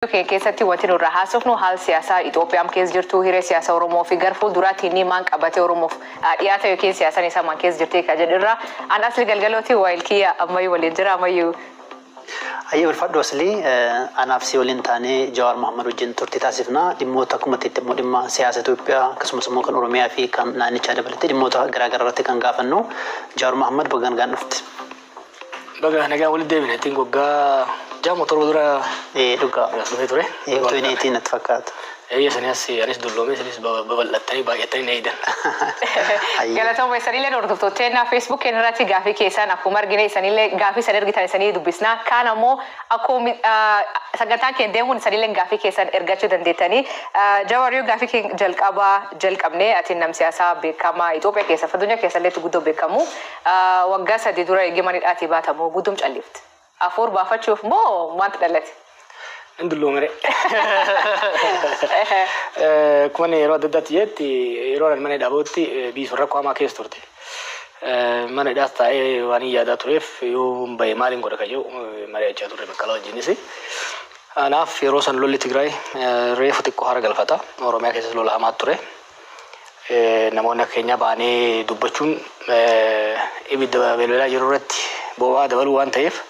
Keenya keessatti wanti nurra haasofnu haal siyaasaa Itoophiyaan keessa jirtu, hiree siyaasa Oromoo fi gara fuulduraatti inni maan qabatee Oromoof dhiyaata yookiin siyaasaan isaa maan keessa jirti kan jedhurra. An Asli Galgalooti, waayil kiyya ammayyuu waliin jira ammayyuu. Hayyee, ulfaadhu Aslii. Anaaf si waliin taanee Jawaar Mohammad wajjin turtii taasifna. Dhimmoota akkuma itti immoo dhimma siyaasa Itoophiyaa, akkasumas immoo kan Oromiyaa fi kan naannichaa dabalatee dhimmoota garaa garaa irratti kan gaafannu. Jawaar Mohammad, baga nagaan dhufte. Baga nagaan walitti deebine. Ittiin waggaa 6 moo 7 dura Ee, dhugaa. Dhufee ture. Ee, utuu inni ittiin natti fakkaata. Eeyya, sanii as anis dulloomee, isinis babal'attanii baay'attanii na eedan. Hayyee. Galatooma. Isanillee hordoftoota Facebook keenya irratti gaafii keessan akkuma argine, isanillee gaafii isan ergitan isanii dubbisna. Kaan ammoo akkuma sagantaan keenya deemuun isanillee gaafii keessan ergachuu dandeettanii. Jawaar, gaafii keenya jalqabaa jalqabne, ati nam siyaasaa beekamaa Itoophiyaa keessa, addunyaa keessa illee guddoo beekamu. Waggaa 3 dura eegee manidhaatii baatamu guddum callifte. Afuur baafachuuf moo maaltu dhalate? Hin dulloomere. Akkuma inni yeroo adda addaatti jetti, yeroo ani mana hidhaa ba'utti biyyi sun rakkoo hamaa keessa turte. Mana hidhaas taa'ee waan hin yaadaa tureef, yoo hin bahe maaliin godha kan jedhu mari'achaa turre Baqqalaa wajjinis. Kanaaf yeroo san lolli Tigraay reefu xiqqoo hara galfata. Oromiyaa keessas lola hamaa ture. Namoonni akka keenyaa ba'anii dubbachuun ibidda belbelaa jiru irratti boba'aa dabaluu waan ta'eef,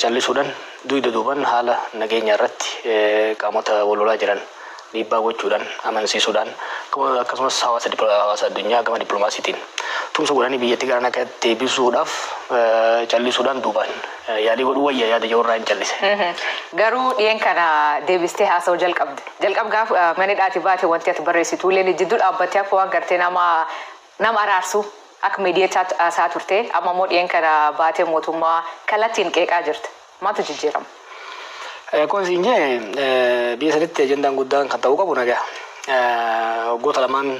callisuudhaan dugda duuban haala nageenya irratti qaamota wal lolaa jiran dhiibbaa gochuudhaan, amansiisuudhaan, akkasumas hawaasa addunyaa gama dippiloomaasiitiin tumsa godhanii biyyattii gara nagaatti deebisuudhaaf callisuudhaan duubaan yaalii godhuu wayya yaada jiru irraa hin callise. Garuu dhiyeen kana deebistee haasa'uu jalqabde. Jalqab gaaf mana hidhaatii baate wanti ati barreessitu illee jidduu dhaabbattee akka waan gartee nama araarsu, akka miidiyaa haasaa turte. Amma immoo dhiyeen kana baatee mootummaa kallattiin qeeqaa jirta. Maaltu jijjiirama? Kun siin jee, biyya sanitti ajandaan guddaan kan ta'uu qabu nagaa. Waggoota lamaan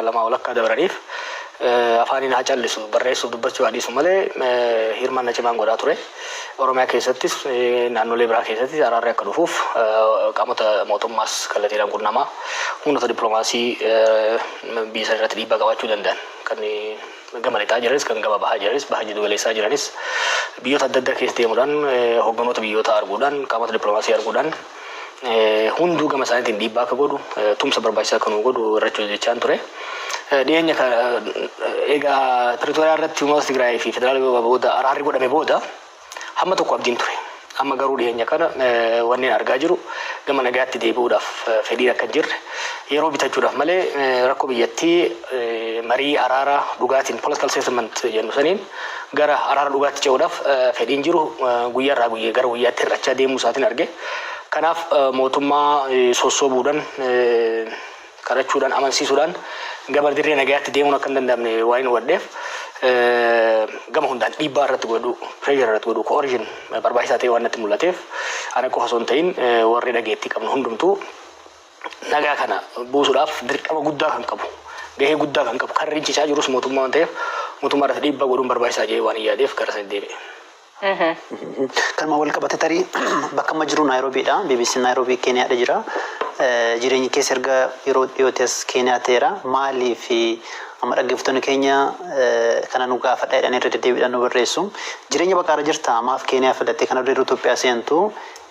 lamaa ol akka dabraniif afaaniin haa callisu, barreessuuf dubbachuu haa dhiisu malee, hirmaannaa cimaan godhaa ture. Oromiyaa keessattis naannolee biraa keessattis araarri akka dhufuuf qaamota mootummaas kallattiidhaan qunnamaa, humnoota dippiloomaasii biyya sana irratti dhiibbaa qabaachuu danda'an kan gama lixaa jiranis, kan gama bahaa jiranis, baha jiddu galeessaa jiranis, biyyoota adda addaa keessa deemuudhaan, hogganoota biyyoota arguudhaan, qaamota dippiloomaasii arguudhaan, hunduu gama isaaniitiin dhiibbaa akka godhu, tumsa barbaachisaa akka nu godhu irratti hojjechaan ture. Dhiyeenya egaa Piretooriyaa irratti uummata Tigraay fi federaala booda araarri godhame booda hamma tokko abdiin ture. Amma garuu dhiyeenya kana wanneen argaa jiru gama nagaatti deebi'uudhaaf fedhiin akka hin jirre, yeroo bitachuudhaaf malee rakkoo biyyattii marii araara dhugaatiin, political settlement jennu saniin, gara araara dhugaatti ce'uudhaaf fedhiin jiru guyyaarraa guyyaa gara guyyaatti hir'achaa deemuu isaatiin arge. Kanaaf mootummaa sossoobuudhaan, kadhachuudhaan, amansiisuudhaan gama dirree nagayaatti deemuun akka hin danda'amne waan hin hubadheef, gama hundaan dhiibbaa irratti godhu, pressure irratti godhu, coercion barbaachisaa ta'e waan natti mul'ateef, ana qofa osoo hin ta'in warri dhageettii qabnu hundumtuu nagaa kana buusuudhaaf dirqama guddaa kan qabu, gahee guddaa kan qabu, kan rincicaa jirus mootummaa waan ta'eef, mootummaa irratti dhiibbaa godhuun barbaachisaa jedhee waan hin yaadeef gara sanitti deebi'e. Kanuma wal qabate, tarii bakka amma jiru Naayiroobiidha. BBC Naayiroobii Keeniyaadha jira. Jireenyi keessa erga yeroo dhiyootti as Keeniyaa ta'eera. Maaliif amma dhaggeeffattoonni keenya kana nu gaafadha jedhanii irra deddeebiidhaan nu barreessu. Jireenya baqaarra jirta, maaf Keeniyaa filattee? Kana dura yeroo Itoophiyaa seentu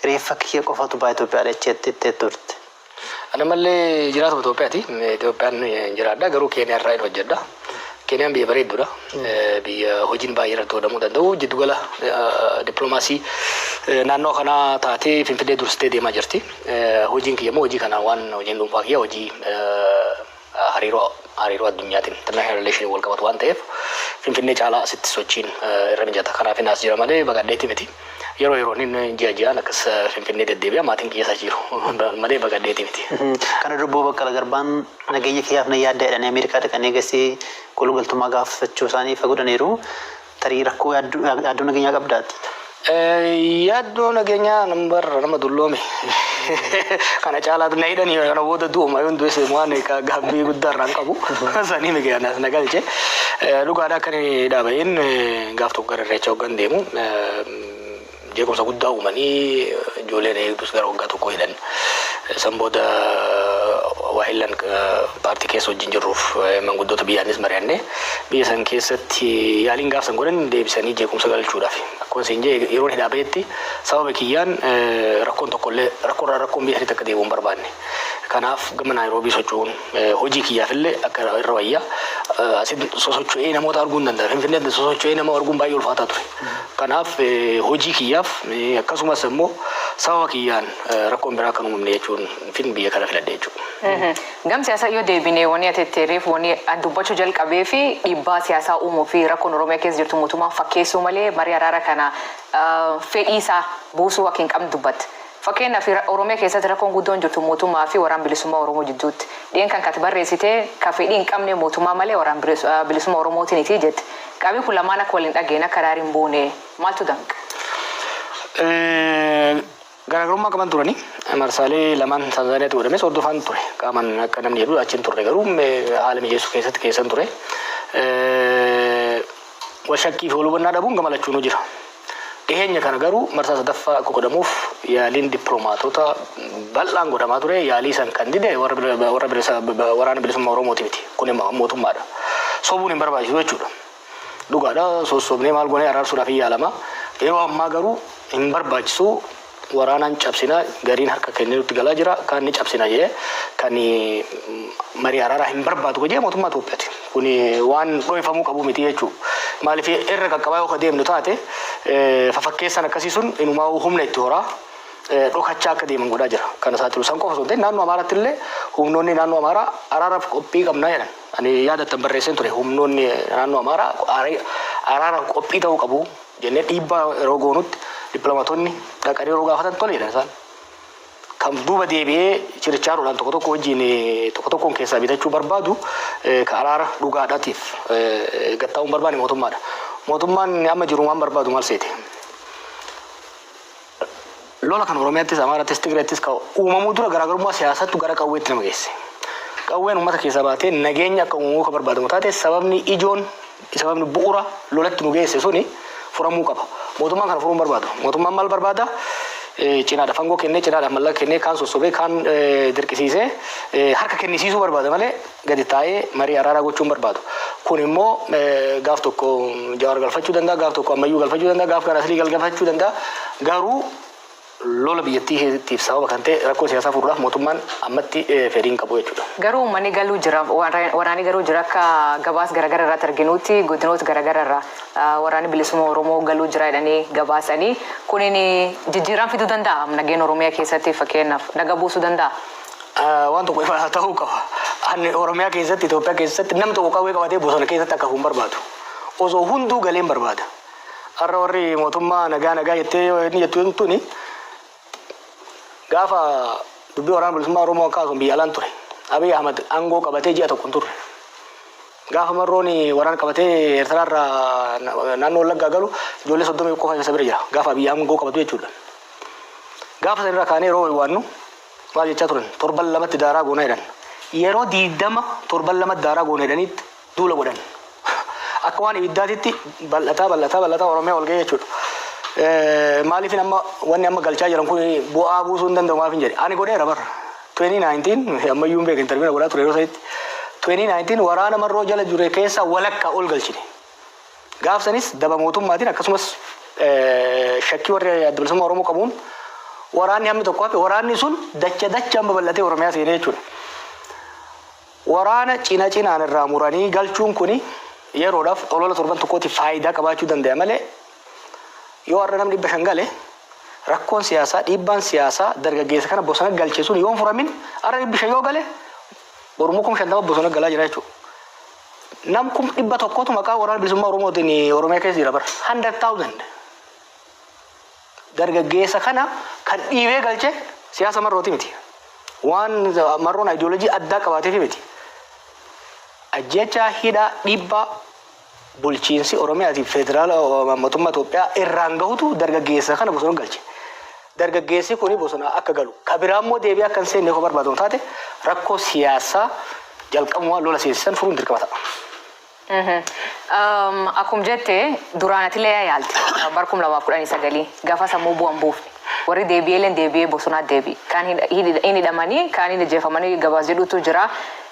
reeffa kiyya qofatu ba'a Itoophiyaadha jettee turte. Ana mallee jiraatuma Itoophiyaati. Itoophiyaan jiraadha, garuu Keeniyaa irraa hin hojjedha. Keeniyaan biyya bareedduudha. Biyya hojiin baay'ee irratti godhamuu danda'u. Jiddugala dippiloomaasii naannoo kanaa taatee Finfinnee dursitee deemaa jirti. Hojiin kiyya immoo hojii kana waan hojiin dhuunfaa kiyya hojii hariiroo addunyaatiin, international relation, wal qabatu waan ta'eef, Finfinnee caalaa asitti sochiin irra mijata. Kanaaf as jira malee baqadheeti miti. Yeroo yeroon inni ji'a ji'aan akkas Finfinnee deddeebi'a, maatiin kiyya isa jiru malee baqadheeti miti. Kana dura Obbo Baqqala Garbaan nageenya kiyyaaf na yaadda jedhanii Ameerikaa dhaqanii eegasii kolugaltummaa gaafachuu isaanii ifa godhaniiru. Tarii rakkoo yaaddoo nageenyaa qabdaati? Yaaddoo nageenyaa nambarra nama dulloome kana caalaatu na hidhanii kana booda du'uma, yoon du'es waan gaabbii guddaa irraa hin qabu. Sanii miti anas na galche. Dhugaadha, akka inni dhaaba'een gaaf tokko gara Irreecha hoggan deemu jeequmsa guddaa uumanii ijoolleen eegdus gara waggaa tokko hidhan. San booda waahillan paartii keessa wajjin jirruuf manguddoota biyyaanis mari'annee biyya san keessatti yaaliin gaaf san godhan deebisanii jeequmsa galchuudhaaf. Akkuma isin jee, yeroon hidhaa bahetti sababa kiyyaan rakkoon tokkollee rakkoorraa rakkoon biyya sanitti akka deebi'u hin barbaanne. Kanaaf gama Naayiroobii socho'uun hojii kiyyaafillee akka irra wayya. Asitti sosocho'ee namoota arguu hin danda'a. Finfinneetti sosocho'ee nama arguun baay'ee ulfaataa ture. Kanaaf hojii kiyyaaf, akkasumas immoo sababa kiyyaan rakkoon biraa akka hin uumamne jechuun fin biyya kana filadhe jechuudha. Gam siyaasaa yoo deebine, wanni ati jetteereef, wanni an dubbachuu jalqabee fi dhiibbaa siyaasaa uumuu fi rakkoon Oromiyaa keessa jirtu mootummaan fakkeessuu malee marii araara kana fedhii isaa buusuu akka hin qabne dubbatte. Fakkeenyaaf, Oromiyaa keessatti rakkoon guddoon jirtu mootummaa fi Waraan Bilisummaa Oromoo jidduutti. Dhiyen kan kati barreessite ka fedhii hin qabne mootummaa malee Waraan Bilisummaa Oromootiiniti jette. Qaamni kun lamaan akka waliin dhageen akka araari hin buune maaltu danqa? Garaagarummaa qaban turani. Marsaalee lamaan Taanzaaniyaatti godhames hordofaan ture. Qaamaan akka namni jedhu achi hin turre, garuu haala mijeessuu keessatti keessan ture. Wal shakkii fi wal hubannaa dhabuun gama lachuunuu jira. Dhiheenya kana garuu marsaa sadaffaa akka godhamuuf yaaliin dippiloomaatota bal'aan godhamaa ture. Yaalii san kan dide warra Waraana Bilisummaa Oromooti miti. Kun mootummaadha. Sobuun hin barbaachisu jechuudha. Dhugaadha, sossobnee maal goonee araarsuudhaaf hin yaalama. Yeroo ammaa garuu hin barbaachisu, waraanaan cabsina, gariin harka kennee nutti galaa jira, kaan ni cabsina jedhee kan marii araaraa hin barbaadu jedhee mootummaa Itoophiyaati. Kun waan dho'ifamuu qabu miti jechuudha. Maaliif, irra qaqqabaa yoo deemnu taate, fafakkeessan akkasii sun inumaa humna itti horaa dhokachaa akka deeman godhaa jira. Kana saaxilu san qofa osoo hin ta'in, naannoo Amaaraatti illee humnoonni naannoo Amaaraa araaraaf qophii qabnaa jedhan. Ani yaadattan barreesseen ture, humnoonni naannoo Amaaraa araaraaf qophii ta'uu qabu jennee dhiibbaa yeroo goonutti, dippiloomaatonni dhaqanii yeroo gaafatan tole jedhan isaan. Kan duuba deebi'ee chirichaaroodhaan tokko tokko wajjin tokko tokkoon keessaa bitachuu barbaadu, ka araara dhugaadhaatiif gattaa'uu hin barbaanne mootummaadha. Mootummaan amma jiru waan barbaadu maal seete? Lola kan Oromiyaattis, Amaarattis, Tigireettis ka uumamuu dura garaagarummaa siyaasattu gara qawweetti nama geesse. Qawween uummata keessaa baatee nageenya akka uumamuu ka barbaadamu taate, sababni ijoon, sababni bu'uura lolatti nu geesse suni furamuu qaba. Mootummaan kana furuu hin barbaadu. Mootummaan maal barbaada? Cinaadhaaf aangoo kennee, cinaadhaaf mallaqa kennee, kaan sossobee, kaan dirqisiisee harka kennisiisuu barbaada malee gadi taa'ee marii araaraa gochuu hin barbaadu. Kun immoo gaaf tokko Jawaar galfachuu danda'a, gaaf tokko Ammayyuu galfachuu danda'a, gaaf kan Aslii galfachuu danda'a. Garuu lola biyyattii keessattiif sababa kan ta'e rakkoo siyaasaa furuudhaaf mootummaan ammatti fedhii hin qabu jechuudha. Garuu uummanni galuu jira, waraanni garuu jira. Akka gabaas garaagara irratti arginutti, godinoota garaagara irraa Waraanni Bilisummaa Oromoo galuu jira jedhanii gabaasanii, kunin jijjiirama fiduu danda'a nageenya Oromiyaa keessatti, fakkeenyaaf naga buusuu danda'a? Waan tokko ifa ta'uu qaba. Ani Oromiyaa keessatti, Itoophiyaa keessatti namni tokko qawwee qabatee bosona keessatti akka hafu hin barbaadu. Osoo hunduu galee hin barbaada. Har'a warri mootummaa nagaa nagaa jettee inni jettu tuni, gaafa dubbii Waraana Bilisummaa Oromoo akkasumas biyya alaan ture. Abiy Ahmad aangoo qabatee ji'a tokko hin turre. Gaafa Marroon waraana qabatee Eertiraarraa naannoo Wallaggaa galu, ijoollee 30 qofa isa bira jira. Gaafa Abiy aangoo qabatu jechuudha. Gaafa sanirraa kaanee yeroo waannu maal jechaa turan? Torban lamatti daaraa goona jedhan. Yeroo 20 torban lamatti daaraa goona jedhaniitti duula godhan. Akka waan ibiddaatitti bal'ataa bal'ataa bal'ataa Oromiyaa ol ga'e jechuudha. Maaliif amma wanni amma galchaa jiran kun bu'aa buusuu hin danda'u maaf hin jedhe. Ani godheera bara. 2019 ammayyuu hin beekan, interview godhaa ture yeroo sanitti. 2019 waraana Marroo jala jure keessa walakkaa ol galchine. Gaafsanis daba mootummaatiin, akkasumas shakkii warri Adda Bilisummaa Oromoo qabuun waraanni hammi tokko hafe. Waraanni sun dacha dachaan babal'atee Oromiyaa seenee jechuudha. Waraana cina cinaan irraa muranii galchuun kuni yeroodhaaf olola torban tokkootiif faayidaa qabaachuu danda'a malee, yoo har'a namni 500 gale, rakkoon siyaasaa, dhiibbaan siyaasaa dargaggeessa kana bosona galche sun yoo hin furamin, har'a 500 yoo gale, borummoo 50,000 bosona galaa jira jechuudha. Nam 100,000tu maqaa Waraana Bilisummaa Oromootiin Oromiyaa keessa jira bara. 100,000. Dargaggeessa kana kan dhiibee galche siyaasa Marrooti miti. Waan Marroon ayidiyoolojii addaa qabaateef miti. Ajjechaa, hidhaa, dhiibbaa bulchiinsi Oromiyaatiif federaala mootummaa Itoophiyaa irraan gahutu dargaggeessa kana bosona galche. Dargaggeessi kuni bosona akka galu, ka biraa immoo deebi'ee akka hin seenne yoo barbaadamu taate, rakkoo siyaasaa jalqabumaa lola seensisan furuun dirqama ta'a. Akkuma jette, duraan ati illee yaalte bara 2019 gaafa sammuu bu'an buufne. Warri deebi'ee deebi'ee bosonaa deebi'e. Kaan hin hidhamanii, kaan hin ajjeefamanii gabaas jedhutu jira.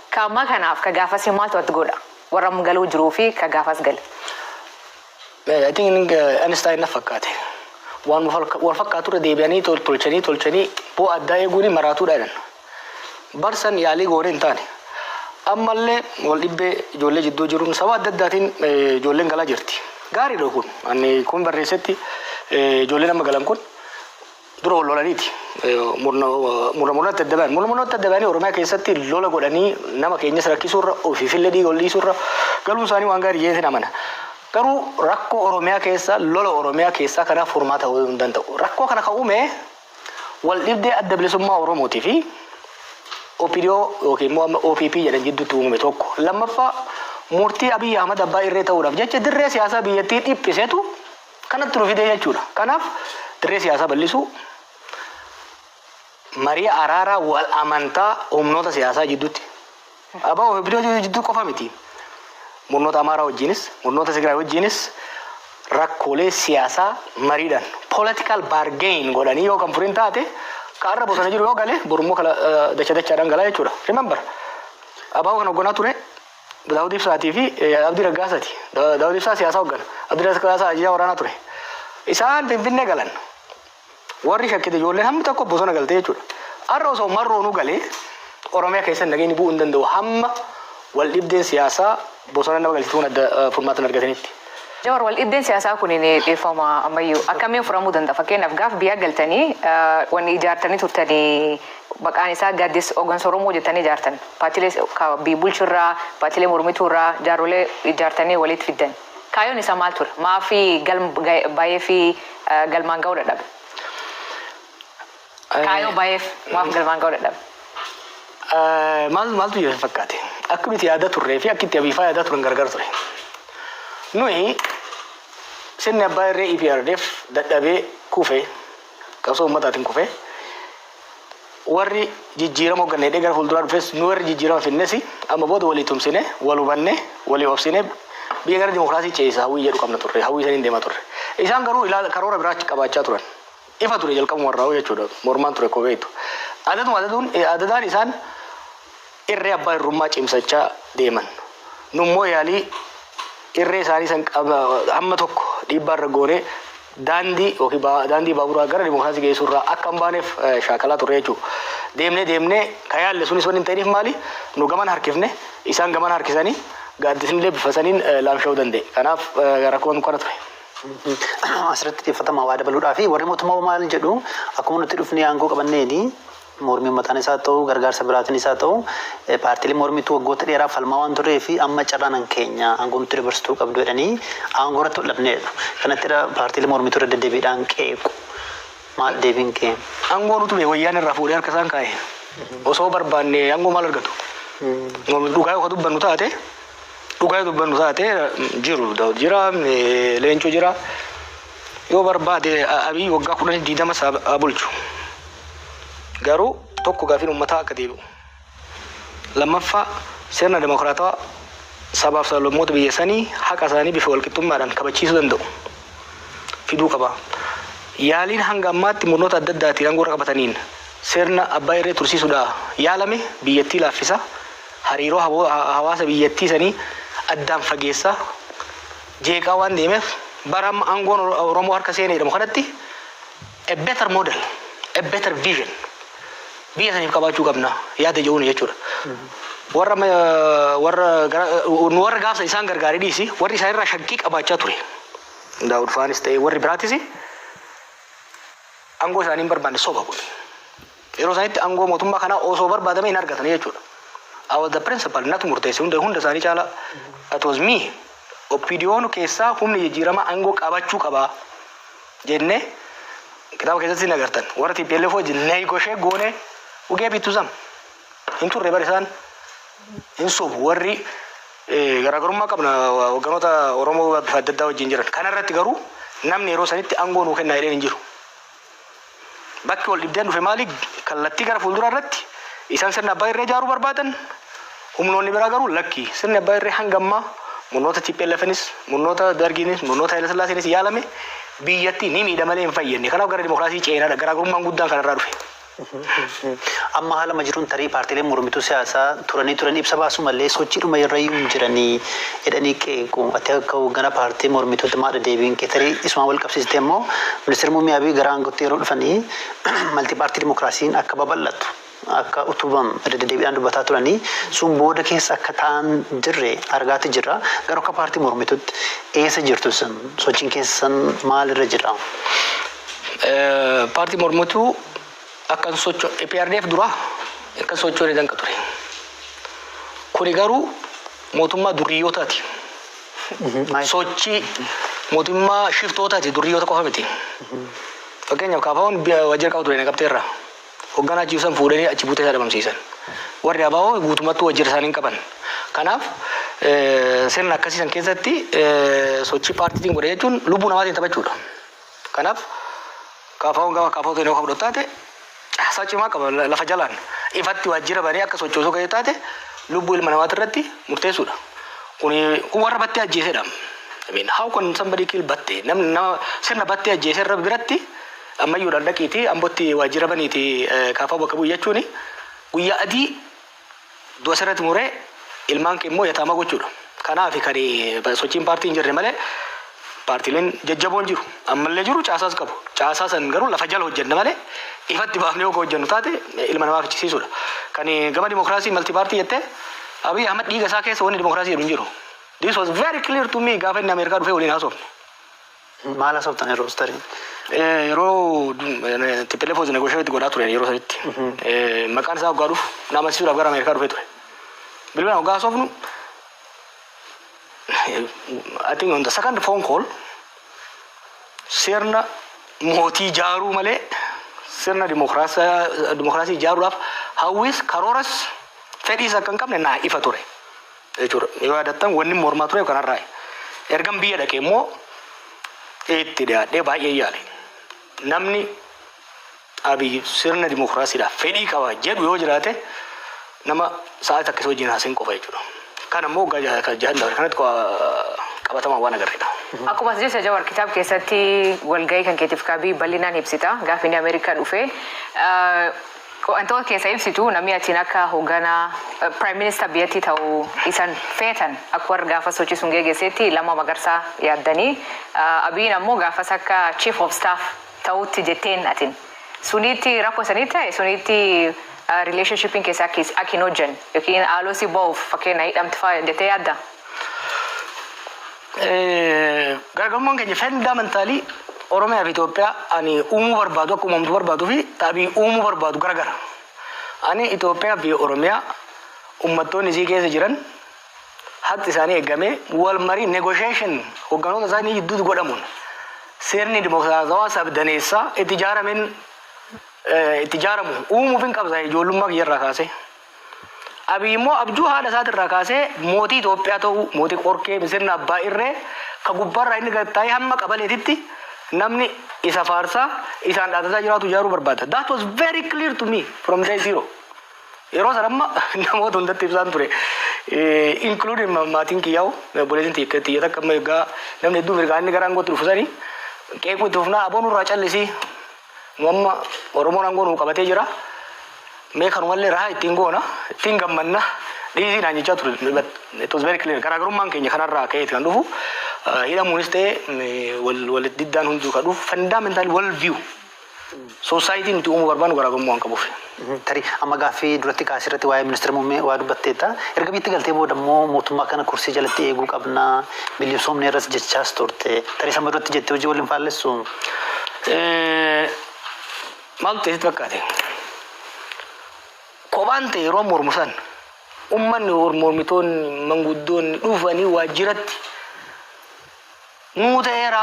Ka ammaa kanaaf ka gaafas maaltu ati godha? Warra amma galuu jiruu fi ka gaafas gale. I think Einstein na fakkaate. Waan wal fakkaatu irra deebi'anii tolchanii tolchanii bu'aa addaa eeguun maraatuudha jedhan. Barsan yaalii goonee hin taane. Ammallee wal dhibbee ijoollee jidduu jiruun saba adda addaatiin ijoolleen galaa jirti. Gaariidha kun. Ani kun barreessetti, ijoolleen amma galan kun dura wal lolaniiti. Murna murnatti adda ba'an. Murna murnatti adda ba'anii Oromiyaa keessatti lola godhanii nama keenyas rakkisuurra, ofiifillee dhiiga ol dhiisuurra, galuun isaanii waan gaarii jedhee amana. Garuu rakkoo Oromiyaa keessa, lola Oromiyaa keessaa kanaaf furmaata ta'uu hin danda'u. Rakkoo kana kan uume wal dhibdee Adda Bilisummaa Oromootii fi OPDO yookiin immoo amma OPP jedhan jidduutti uumame tokko. Lammaffaa, murtii Abiyyi Ahmad abbaa irree ta'uudhaaf jecha dirree siyaasaa biyyattii dhiphisetu kanatti nu fidee jechuudha. Kanaaf dirree siyaasaa bal'isuu, marii araaraa, wal amantaa humnoota siyaasaa jidduutti. Abaa OPDO jidduu qofa miti. Murnoota Amaaraa wajjinis, murnoota Tigraay wajjinis rakkoolee siyaasaa mariidhaan political bargain godhanii yoo kan furin taate, ka arra bosona jiru yoo gale, borummoo kala dacha dachaadhaan galaa jechuudha. Remember, ABO kan hoogganaa ture Daawud Ibsaatii fi Abdii Raggaasaati. Daawud Ibsaa siyaasa hooggana. Abdii Raggaasaa ajajaa waraanaa ture. Isaan Finfinnee galan. Warri shakkite ijoolleen hammi tokko bosona galte jechuudha. Har'a osoo marroonuu galee Oromiyaa keessa nageenyi bu'uu hin danda'u hamma wal dhibdeen siyaasaa bosona nama galchituun adda furmaata hin argatanitti. Jawar, wal dhibdeen siyaasaa kun ni dhiifama ammayyuu akkamiin furamuu danda'a? Fakkeenyaaf, gaaf biyya galtanii wanni ijaartanii turtanii maqaan isaa Gaaddisa Hooggansa Oromoo jettanii ijaartan. Paartiilee biyya bulchurraa, paartiilee mormituurraa jaarrolee ijaartanii walitti fiddan. Kaayyoon isaa maal ture? Maafi galma baay'ee fi galmaan ga'uu dadhabe? Kaayyoo baay'eef maaf galmaan ga'uu dadhabe? Maal maaltu jira fakkaate? Akka nuti yaada turree fi akka itti Abiifaa yaadaa turan gargar ture. Nuyi sirni abbaa irree EPRDF dadhabee kufee, qabsoo uummataatiin kufee, warri jijjiirama hoogganne hidhee gara fuulduraa dhufes, nu warri jijjiirama finnes amma booda walii tumsine, wal hubanne, walii obsine, biyya gara dimokiraasii ceesisa hawwii jedhu qabna turre, hawwii saniin deemaa turre. Isaan garuu ilaala karoora biraa qabaachaa turan. Ifa ture jalqabuma irraa jechuudha. Mormaan ture koo beektu. Adaduma adaduun adadaan isaan irree abbaa irrummaa cimsachaa deeman. Nummoo yaalii irree isaanii san hamma tokko dhiibbaa irra goonee daandii yookiin daandii baaburaa gara dimokiraasii geessuu irraa akka hin baaneef shaakalaa turre jechuudha. Deemnee deemnee ka yaalle sunis wanni hin ta'iniif maali? Nu gaman harkifne, isaan gaman harkisanii, gaaddisni bifa saniin laamsha'uu danda'e. Kanaaf rakkoon kana ture. Asirratti xiyyeeffatama waa dabaluudhaa fi warri mootummaa maal jedhu? Akkuma nuti dhufnee aangoo qabanneeni mormii uummataan isaa ta'u, gargaarsa biraatiin isaa ta'u, paartiilee mormituu waggoota dheeraaf falmaa waan turee fi amma carraan keenya aangoo nutti dabarsituu qabdu jedhanii aangoo irratti ol dhabneedha. Kanatti paartiilee mormituu irra deddeebiidhaan qeequ. Maal deebiin kee? Aangoo nutu wayyaan irraa fuudhee harka isaan kaa'e. Osoo barbaanne aangoo maal argatu? Dhugaa yoo dubbannu taate, dhugaa yoo dubbannu taate, jiru Daawud jira, Leencoo jira. Yoo barbaade Abiy waggaa 10, 20 haa bulchu. Garuu tokko, gaafiin uummataa akka deebi'u. Lammaffaa, sirna dimokiraatawaa sabaaf sablammoota biyya sanii haqa isaanii bifa walqixxummaadhaan kabachiisuu danda'u fiduu qaba. Yaaliin hanga ammaatti murnoota adda addaatiin aangoo irra qabataniin sirna abbaa irree tursiisuudhaa yaalame biyyattii laaffisa. Hariiroo hawaasa biyyattii sanii addaan fageessa jeeqaa waan deemeef, bara amma aangoon Oromoo harka seenee jedhamu kanatti a better model, a better vision biyya saniif qabaachuu qabna yaada jedhuun jechuudha. Warra warra nu warra gaafsa isaan gargaaree dhiisi, warri isaan irraa shakkii qabaachaa ture. Daawud faanis ta'e warri biraatis aangoo isaanii hin barbaanne, soba kun. Yeroo isaanitti aangoo mootummaa kanaa osoo barbaadame hin argatan jechuudha. I was the principal, natu murteesse hunda hunda isaanii caala. That was me. OPDO'n keessaa humni jijjiirama aangoo qabachuu qabaa jennee kitaaba keessatti hin agartan. Warra TPLF wajjin negotiate goone ugee bittu sam. Hin turre bar isaan. Hin sobu warri garaagarummaa qabna hogganoota Oromoo bifa adda addaa wajjin jiran. Kanarratti garuu namni yeroo sanitti aangoo nuu kennaa jedheen hin jiru. Bakki wal dhibdeen dhufe maali? Kallattii gara fuulduraa irratti isaan sirna abbaa irree ijaaruu barbaadan, humnoonni biraa garuu lakki, sirni abbaa irree hanga ammaa murnoota TPLFnis, murnoota Dargiinis, murnoota Haayila Sillaaseenis yaalame Biyyatti ni miidha malee hin fayyadne. Kanaaf gara dimokiraasii ceenaadha. Garaagarummaan guddaan kanarraa dhufe. Amma haala ma jiruun tarii paartiileen mormituu siyaasaa turanii turanii ibsa baasuu malee sochiidhuma irra iyyuu hin jiranii jedhanii qeequ. Ati akka hoogganaa paartii mormituutti maadha deebiin kee? Tarii isumaan wal qabsiiste immoo ministeerri muummee Abiy gara aangootti yeroo dhufanii multi party dimokiraasiin akka babal'atu, akka utubamu irra deddeebiidhaan dubbataa turanii, sun booda keessa akka ta'an jirre argaati jirra. Garuu akka paartii mormituutti eessa jirtu sun? Sochiin keessan maalirra jira? Paartii mormituu akkan socho EPRDF dura akkan sochoone danqa ture. Kuni garuu mootummaa duriyyootaati. Sochii mootummaa shiftootaati, duriyyoota qofa miti. Fakkeenyaaf, KFO'n waajjira qabu ture Naqamteerra. Hoogganaa achi ibsan fuudhanii achi buutee isaa dhabamsiisan. Warri ABO guutummattuu waajjira isaanii hin qaban. Kanaaf sirna akkasii san keessatti sochii paartiitiin godhe jechuun lubbuu namaatiin taphachuudha. Kanaaf KFO'n gama KFO ta'e yoo fudhatu taate, caasaa cimaa qaba lafa jalaan. Ifatti waajjira banee akka sochoosuu kan taate lubbuu ilma namaati irratti murteessuudha. Kun warra Battee ajjeesedha. I mean, how can somebody kill Battee? Namni nama sirna Battee ajjeese irra biratti ammayyuudhaan dhaqiitii Ambotti waajjira baniitii KFO bakka bu'u jechuun guyyaa adii du'a sirratti muree ilmaan kee immoo yataamaa gochuudha. Kanaaf kan sochiin paartii hin jirre malee paartiileen jajjaboon jiru. Ammallee jiru, caasaas qabu. Caasaa san garuu lafa jala hojjenna malee ifatti baafnee yoo hojjennu taate ilma namaa fichisiisuudha. Kan gama dimokiraasii multi party jettee, Abiy Ahmad dhiiga isaa keessa wanni dimokiraasii jedhu hin jiru. This was very clear to me gaafa inni Ameerikaa dhufee waliin haasofne. Maal haasoftan yeroo tarii? Yeroo TPLF was negotiate godhaa ture yeroo sanitti. Maqaan isaa waggaa dhufu na amansiisuudhaaf gara Ameerikaa dhufee ture. Bilbilaan waggaa haasofnu, I think on the second phone call, sirna mootii ijaaruu malee sirna dimokiraasii ijaaruudhaaf hawwis, karooras, fedhiis akka hin qabne naa ifa ture jechuudha. Yoo yaadattan, wanni mormaa ture kanarraa. Ergan biyya dhaqee immoo itti dhiyaadhee baay'ee yaale. Namni Abiy sirna dimokiraasiidhaaf fedhii qaba jedhu yoo jiraate, nama sa'aatii akkasii wajjin haasa'in qofa jechuudha. Kan ammoo jahan dabre kanatti qabatamaa waan agarreedha. Akkuma as jecha Jawar, kitaaba keessatti walgahii kan keetiif kabii bal'inaan ibsita gaafa inni Ameerikaa dhufe. Wantoota keessa ibsitu, namni achiin akka hoogganaa prime minister biyyattii ta'uu isan feetan, akka warra gaafa sochii sun geggeessetti Lammaa Magarsaa yaaddanii, Abiyyiin ammoo gaafas akka chief of staff ta'utti jetteen atin. Sunitti rakkoo sanii ta'e, sunitti relationshipiin keessa akka hin hojjenne yookiin haaloo si ba'uuf fakkeenya hidhamti fa'aa jettee yaadda? Garaagarummaan keenya fundamentally Oromiyaa fi Itoophiyaa ani uumuu barbaadu, akka uumamtu barbaaduu fi xaabii uumuu barbaadu garagara. Ani Itoophiyaa fi Oromiyaa uummattoonni isii keessa jiran haqi isaanii eegamee, wal marii, negotiation hogganoota isaanii gidduutti godhamuun, sirni dimokiraatawaa sabdaneessaa itti ijaarameen itti ijaaramu uumuuf hin qabsa ijoollummaa kiyyarraa kaasee. Abiy immoo abjuu haadha isaatirraa kaasee mootii Itoophiyaa ta'uu, mootii qorkee, sirna abbaa irree ka gubbaarraa inni gad taa'ee hamma qabaleetitti namni isa faarsaa isaan dhaadataa jiraatu ijaaruu barbaada. That was very clear to me from day zero. Yeroo sana amma namoota hundatti ibsaan ture. Including maatiin kiyyaa'u, obboleettiin xiyya takka amma egaa namni hedduu mirgaa inni gara aangootti dhufu sanii qeequu itti fufnaa, aboon irraa callisii, nu amma Oromoon aangoo nuu qabatee jira. Mee kanumallee rahaa ittiin goona, ittiin gammanna, dhiisii naan jechaa ture. But it was very clear. Garaagarummaan keenya kanarraa ka'eeti kan dhufu. Hidhamuunis ta'e wal diddaan hunduu kan dhufu fundamental wal view. Society nuti uumuu barbaannu garaagarummaa waan qabuuf. Tarii amma gaaffii duratti kaasirratti waa'ee ministeera muummee waa dubbatteetta. Erga biyyatti galtee booda immoo mootummaa kana kursii jalatti eeguu qabna, bilisoomne irras jechaas turte. Tarii sama duratti jettee hojii waliin faallessu? Maaltu ta'e sitti fakkaate? Kophaan ta'e yeroo mormu san uummanni, mormitoonni, manguddoonni dhufanii waajjiratti nuu ta'eera,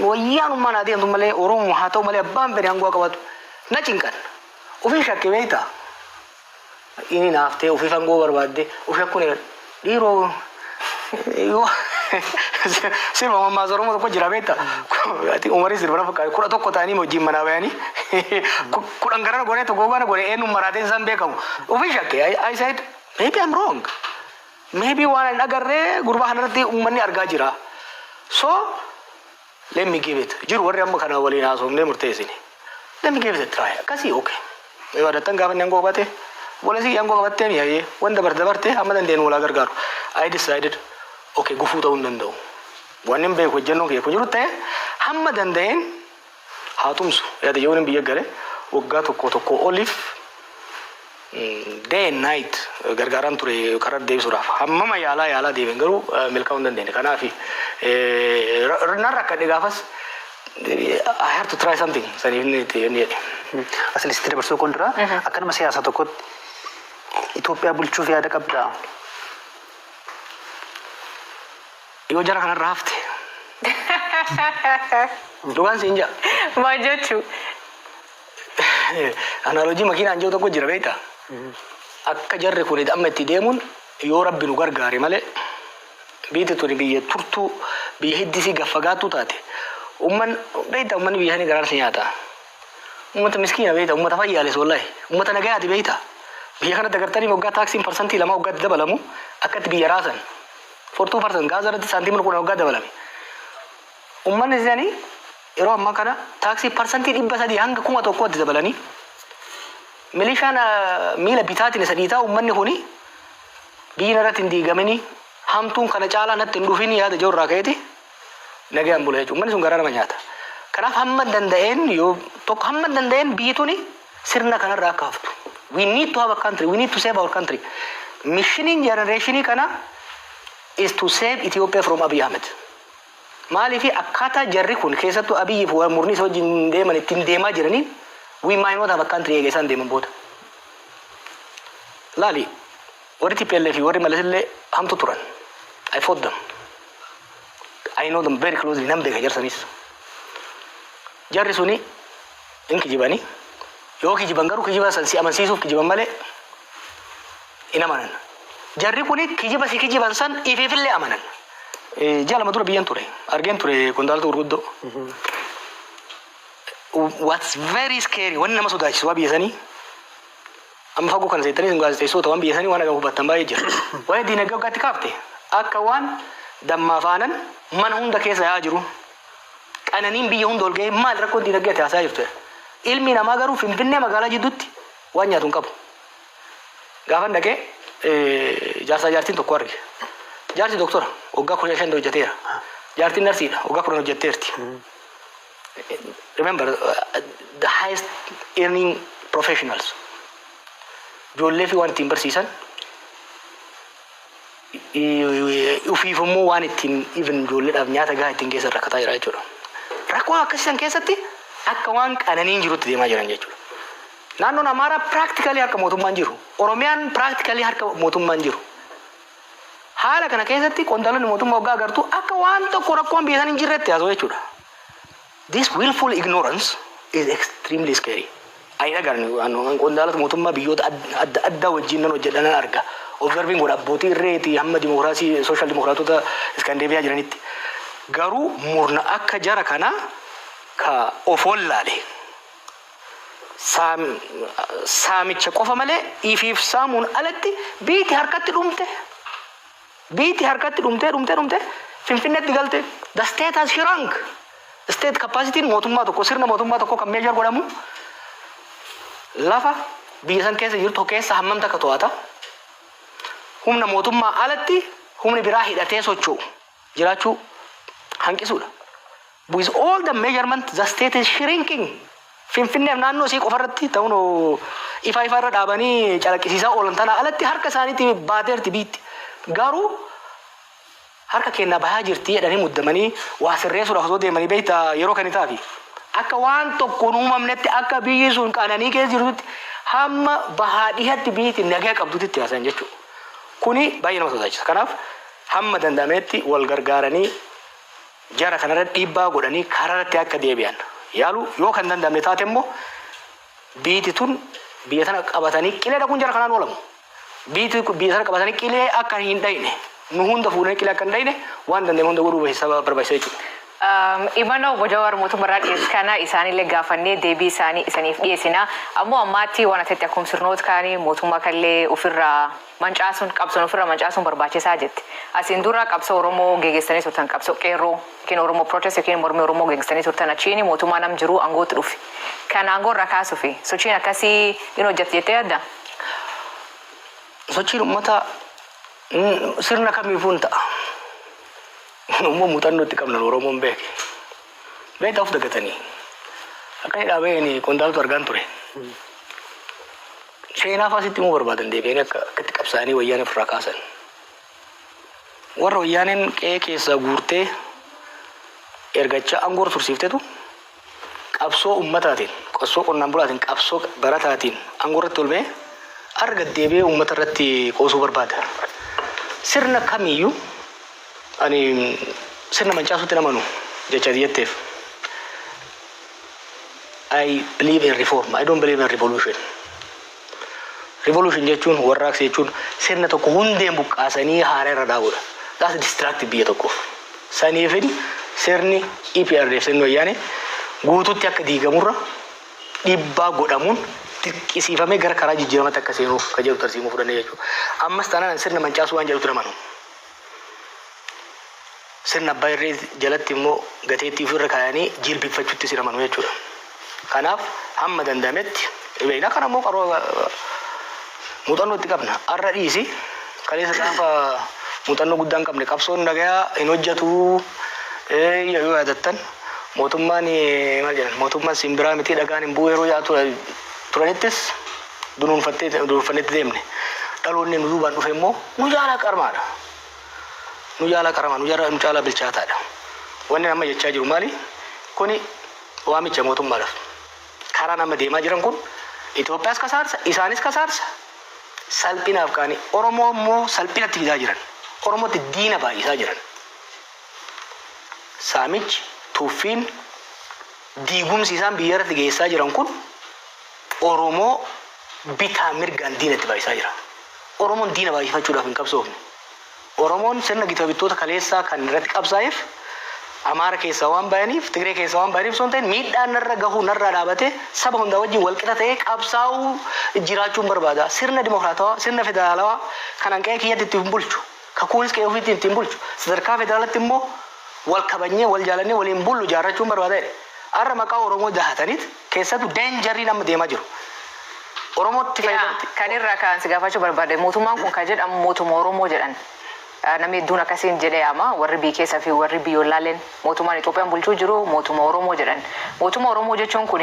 wayyaanummaan haa deemtu malee, Oromoo haa ta'u malee, abbaan fedhe aangoo qabatu na cinqan. Ofii shakke beektaa? Inni naaf ta'e ofii aangoo barbaadde ofii akkuma dhiiroo yoo sirba mammaasa Oromoo tokko jira beektaa? Umarii sirba na fakkaata, 11 ta'anii wajjin manaa bayanii 10 garana godhee tokko gara godhee eenyuun maraatee isaan beekamu. Ofii shakke. I said, "Maybe I'm wrong. Maybe waan hin agarree gurbaa kanarratti uummanni argaa jira." So Let me give it. Jiru warri amma kana waliin haasofnee murteessine. Let me give it a try. Akkasii, okay. Yoo yaadattan, gaafa inni aangoo qabate, obboleessi aangoo qabattee mi'aayee wanta dabarte dabarte hamma dandeenyu walaa gargaaru. I decided, okay, gufuu ta'uu hin danda'u. Wanni hin beeku hojjennoon kiyya kun jiru ta'e hamma danda'een haa tumsu. Yaada yeroon biyya gale waggaa tokko tokko oliif day and night gargaaraan ture karaa deebisuudhaaf. Hammama yaalaa yaalaa deebiin garuu milkaa'uu hin dandeenye. Kanaaf nan rakkadhe gaafas, I have to try something, saniif inni itti inni jedhe. Asilitti dabarsuu kun dura, akka nama siyaasaa tokkotti Itoophiyaa bulchuuf yaada qabdaa? Yoo jara kanarraa hafte. Dhugaan siin jaa. Maal jechuu? Analogy makiinaan jiru tokko jira, beektaa? Akka jarri kun amma itti deemuun, yoo Rabbi nu gargaare malee, biyyi tuni biyya turtuu, biyya hiddisii gaffagaattuu taate. Umman, beektaa, ummanni biyya sanii garaan si nyaata. Ummata miskiina, beektaa, ummata fayyaales, wallahi. Ummata nagayaati, beektaa. Biyya kanatti agartanii waggaa taaksiin 2% waggaatti dabalamu akkatti biyya raasan. For 2% gaaza irratti saantiimni 10 waggaa dabalame. Ummanni isaanii yeroo ammaa kana taaksii 300% hanga 1000tti dabalanii, milishaan miila bitaatiin isa dhiitaa, uummanni kuni biyyi irratti hin diigamini, hamtuun kana caalaa natti hin dhufini yaada jiru irraa ka'eeti nagaan bula jechuudha. Uummanni sun garaa nama nyaata. Kanaaf hamma danda'een, yoo tokko hamma danda'een biyyi tuni sirna kanarraa akka haftu. We need to have a country. We need to save our country. Missioniin generationii kana is to save Ethiopia from Abiy Ahmed. Maaliif? Akkaataa jarri kun, keessattuu Abiyyi fi murni isa wajjin deeman, ittiin deemaa jiraniin, we might not have a country eega isaan deeman booda. Laali, warri TPLF fi warri Malas illee hamtu turan. I fought them. I know them very closely. Nan beeka jarsanis. Jarri suni hin kijibanii. Yoo kijiban garuu kijiba san si amansiisuuf kijiban malee hin amanan. Jarri kuni kijiba si kijiban san ifiifillee amanan. Ji'a 2 dura biyyan ture. Argeen ture qondaalota gurguddoo. What's very scary, wanni nama sodaachisu waa biyya sanii, amma fagoo kana seettanii sun gaazexeessota waan biyya sanii waan hagam hubattan baay'ee jira. Waa'ee diinagdee waggaatti kaafte, akka waan dammaa faanan mana hunda keessa yaa'aa jiru. Qananiin biyya hunda ol ga'ee, maal rakkoon diinagdee ati haasaa jirtu? Ilmi namaa garuu Finfinnee magaalaa jidduutti waan nyaatu hin qabu. Gaafan dhaqee jaarsaa jaartiin tokko arge. Jaarsi doktora, waggaa 15 hojjeteera. Jaartiin narsiidha, waggaa 10 hojjetteerti. Remember, the highest earning professionals. Ijoollee fi waan ittiin barsiisan, ufiif immoo waan ittiin even ijoolleedhaaf nyaata gahaa ittiin geessan rakkataa jira jechuudha. Rakkoo akkasiisan keessatti akka waan qananiin jirutti deemaa jiran jechuudha. Naannoon Amaaraa practically harka mootummaan jiru. Oromiyaan practically harka mootummaan jiru. Haala kana keessatti qondaalonni mootummaa waggaa agartuu akka waan tokko rakkoon biyya sana hin jirretti haasa'u jechuudha. This willful ignorance is extremely scary. Ani dhagaan qondaalota mootummaa biyyoota adda addaa wajjin nan hojjedha, nan arga. Observing godha, abbootii irreeti hamma dimokiraasii social dimokiraatota Iskandeeviyaa jiranitti. Garuu murna akka jara kanaa ka of wallaale, saamicha qofa malee ifiif saamuun alatti biiti harkatti dhumte. Biiti harkatti dhumtee dhumtee dhumte Finfinneetti galte. The state has shrunk. State capacity mootummaa tokko, sirna mootummaa tokko kan measure godhamu lafa biyya san keessa jirtu keessa hammam takka to'ata. Humna mootummaa alatti humni biraa hidhatee socho'u jiraachuu hanqisuudha. With all the measurement, the state is shrinking. Finfinneef naannoo isii qofarratti ta'uun ifa ifa irra dhaabanii calaqqisiisaa oolan tana alatti harka isaaniitti baateerti biitti. Garuu harka kennaa bahaa jirti jedhanii muddamanii waa sirreessuudhaaf osoo deemanii, beektaa, yeroo kan itaafi. Akka waan tokkoon uumamnetti, akka biyyi sun qananii keessa jirtutti, hamma bahaa dhihatti biyyi nagaa qabdutti itti haasayan jechuudha. Kuni baay'ee nama sodaachisa. Kanaaf hamma danda'ametti wal gargaaranii jara kanarra dhiibbaa godhanii karaarratti akka deebi'an yaalu. Yoo kan danda'amne taate immoo, biyyi tun biyya tana qabatanii qilee dhaquun jara kanaan oolamu. Biyyi biyya tana qabatanii qilee akka hin dhayne, nu hunda fuudhanii qilee akka hin dhayne waan danda'ame hunda godhuu barbaachisa jechuudha. Imana obbo Jawaar mootummaarraa dhiyeessu kana isaanillee gaafannee deebii isaanii isaniif dhiyeessina. Ammoo ammaatti waan asitti akkuma sirnoota kaanii mootummaa kallee ofirraa mancaasuun, qabsoon ofirraa mancaasuun barbaachisaa jetti. Asiin dura qabsoo Oromoo geggeessanii turtan, qabsoo qeerroo yookiin Oromoo protest yookiin mormii Oromoo geggeessanii turtan, achiin mootummaa nam jiru aangootti dhufe. Kan aangoo irraa kaasuufi sochiin akkasii in hojjette jettee yaadda? Sochiin uummataa sirna kamiifuu hin ta'a. Immoo muuxannoo itti qabnan Oromoon beeke. Beektaa, of dagatanii. Akka inni dhaabeen qondaaltu argaan ture. Seenaa fa'aa sitti himuu barbaadan, deebi'anii akka akkatti qabsaa'anii wayyaanee ofirraa kaasan. Warra wayyaaneen qe'ee keessaa guurtee ergachaa aangoo tursiiftetu qabsoo ummataatiin, qabsoo qonnaan bulaatiin, qabsoo barataatiin aangoo irratti ol ba'ee har'a gad deebi'ee uummata irratti qoosuu barbaada. Sirna kamiyyuu ani sirna mancaasuutti namanu jecha jetteef. I believe in reform. I don't believe in revolution. Revolution jechuun, warraaqsa jechuun, sirna tokko hundeen buqqaasanii haara irra dhaabuudha. That's destructive biyya tokkoof. Saniifin sirni EPRDF, sirni wayyaanee guututti akka diigamurra dhiibbaa godhamuun dirqisiifamee gara karaa jijjiiramatti akka seenuuf ka jedhu tarsiimuu fudhannee jechuudha. Ammas taanaan sirna mancaasuu waan jedhutti namanu. Sirna abbaa irree jalatti immoo gateettii ofirra kaayanii jilbiffachuutti si amanu jechuudha. Kanaaf hamma danda'ametti beekna, kana immoo qaroo muuxannoo itti qabna. Har'a dhiisi, kaleessa gaafa muuxannoo guddaa hin qabne qabsoon nagayaa hin hojjetu yoo yaadattan, mootummaan maal jedhan, mootummaan simbiraa miti, dhagaan hin bu'u yeroo yaa turanittis dunuunfattee dunuunfannetti deemne. Dhaloonni nu duubaan dhufe immoo nu jaalaa qarmaadha. Nu jaalaa qaramaa, nu caalaa bilchaataadha. Wanni amma jechaa jiru maali? Kuni waamicha mootummaadhaaf. Karaa nama deemaa jiran kun Itoophiyaas kasaarsa, isaanis kasaarsa. Salphinaaf kaanii Oromoo immoo salphinatti fidaa jiran. Oromootti diina baay'isaa jiran. Saamichi, tuffiin, diigumsi isaan biyya irratti geessaa jiran kun Oromoo bitaa mirgaan diinatti baay'isaa jira. Oromoon diina baay'ifachuudhaaf hin qabsoofne. Oromoon sirna gita bittoota kaleessaa kan irratti qabsaa'eef Amaara keessaa waan bayaniif, Tigree keessaa waan bayaniif osoo hin ta'in, miidhaan narra gahuu narraa dhaabatee saba hundaa wajjin walqixa ta'ee qabsaa'uu jiraachuun barbaada. Sirna dimokiraatawaa, sirna federaalawaa kanan qe'ee kiyyatti ittiin bulchu, kakuunis qe'ee ofiitti ittiin bulchu, sadarkaa federaalatti immoo wal kabajnee, wal jaalannee waliin bullu jaarrachuun barbaada jedhe. Har'a maqaa Oromoo dahataniit keessattuu dangerriin amma deemaa jiru. Oromootti fayyadamti. Kan irraa kan si gaafachuu barbaade, mootummaan kun kan jedhamu mootummaa Oromoo jedhan. Namni hedduun akkasiin jedhee yaama, warri biyya keessaa fi warri biyyoolaaleen mootummaan Itoophiyaan bulchuu jiru mootummaa Oromoo jedhan. Mootummaa Oromoo jechuun kun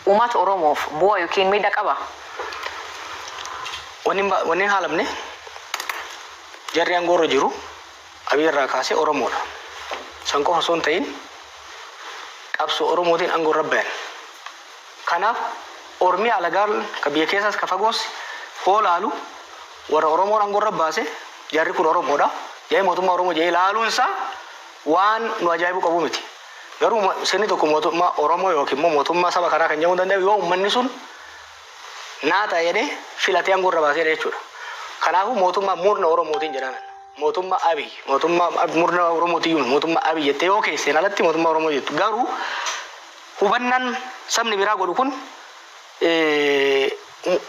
uummata Oromoof bu'aa yookiin miidhaa qaba? Wanni hin haalamne, jarri aangoo irra jiru Abiy irraa kaasee Oromoodha. San qofa osoo hin ta'in qabsoo Oromootiin aangoo irra bayan. Kanaaf Ormi alagaan ka biyya keessaas ka fagoos hoo laalu, warra Oromoon aangoo irra baase, jarri kun Oromoodha jedhee mootummaa Oromoo jedhee laaluun isaa waan nu ajaa'ibuu qabu miti. Garuu sirni tokko mootummaa Oromoo yookiin immoo mootummaa saba kanaa kan jedhamuu danda'u yoo uummanni sun naa ta'a jedhee filatee aangoo irra baaseedha jechuudha. Kanaafuu mootummaa murna Oromootiin jedhaman. Mootummaa Abiy, mootummaa murna Oromootiyyuu, mootummaa Abiy jettee yoo keesseen alatti mootummaa Oromoo jettu. Garuu hubannaan sabni biraa godhu kun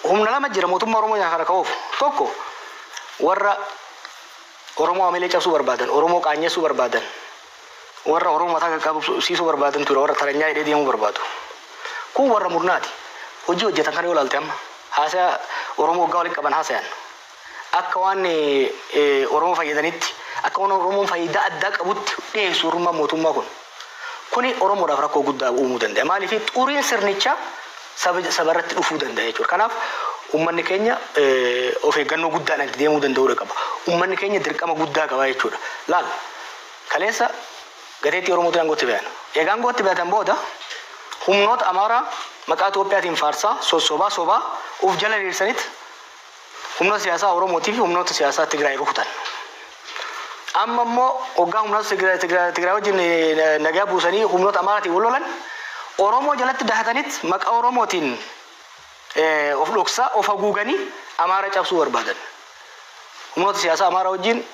humna lama jira mootummaa Oromoo kana ka'uuf. Tokko warra Oromoo hamilee cabsuu barbaadan, Oromoo qaanyessuu barbaadan, warra Oromoo mataa qaqqabsiisuu barbaadan ture, warra taranyaa hidhee deemuu barbaadu. Kun warra murnaati. Hojii hojjetan kana yoo ilaalte, amma haasaya Oromoo waggaa walitti qaban haasayan, akka waan Oromoo fayyadanitti, akka waan Oromoon faayidaa addaa qabutti dhiyeessu warrummaan mootummaa kun. Kuni Oromoodhaaf rakkoo guddaa uumuu danda'a. Maaliif? Xuriin sirnichaa saba irratti dhufuu danda'a jechuudha. Kanaaf uummanni keenya of eeggannoo guddaadhaan itti deemuu danda'uudha qaba. Uummanni keenya dirqama guddaa qaba jechuudha. Laal, kaleessa gateettii Oromootiin aangootti bayan. Egaa aangootti bayatan booda humnoota Amaaraa maqaa Itoophiyaatiin faarsaa, sossobaa, sobaa uf jala hiriirsaniit humnoota siyaasaa Oromootii fi humnoota siyaasaa Tigraay rukutan. Amma immoo hoggaa humnoota Tigraay wajjin nagaa buusanii humnoota Amaaraatiin wal lolan, Oromoo jalatti dahataniit maqaa Oromootiin of dhoksaa, of haguuganii Amaara cabsuu barbaadan. Humnoota siyaasaa Amaaraa wajjin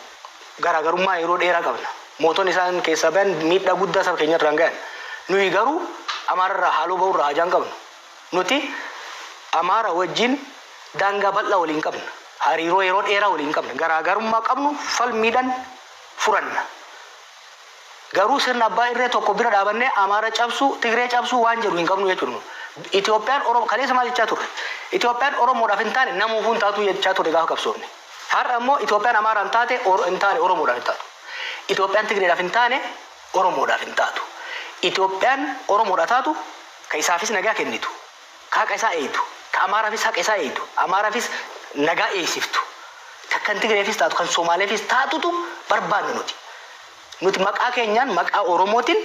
garaagarummaa yeroo dheeraa qabna. Mootonni isaan keessaa bahan miidhaa guddaa saba keenya irraan gahan. Nuyi garuu Amaararraa haaloo bahurraa hajaan qabnu. Nuti Amaara wajjin daangaa bal'aa waliin qabna. Hariiroo yeroo dheeraa waliin qabna. Garaagarummaa qabnu falmiidhaan furanna. Garuu sirna abbaa irree tokko bira dhaabannee Amaara cabsuu, Tigree cabsuu waan jedhu hin qabnu jechuudha. Itoophiyaan Oromoo kaleessa maal jechaa turre? Itoophiyaan Oromoodhaaf hin taane namuufuu hin taatu jechaa turre gaafa qabsoofne. Har'a immoo Itoophiyaan Amaaraan taate hin taane Oromoodhaaf hin taatu. Itoophiyaan Tigreedhaaf hin taane Oromoodhaaf hin taatu. Itoophiyaan Oromoodhaaf taatu ka isaafis nagaa kennitu, ka haqa isaa eeydu, ka Amaaraafis haqa isaa eeydu, Amaaraafis nagaa eeysiftu, ka kan Tigreefis taatu, kan Somaaleefis taatutu barbaanna nuti. Nuti maqaa keenyaan, maqaa Oromootiin